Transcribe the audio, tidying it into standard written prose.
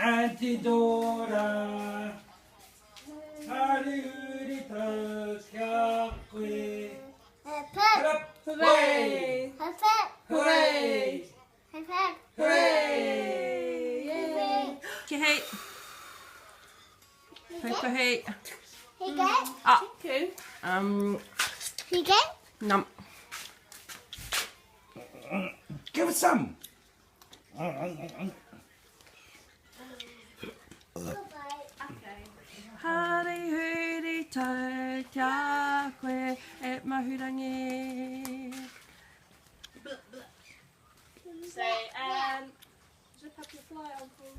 Auntie Dora. Hari huri tau ki a koe. Hip hip. Hip hooray! Hip hip. Hooray! Hip hip. Hooray! Yay. Ki hei. Hei ko hei. Hige. Ah. Okay. Hige. Nam. Give us some. Goodbye. Hari huri tau ki a koe e Mahurangi. Say, zip up your fly, Uncle.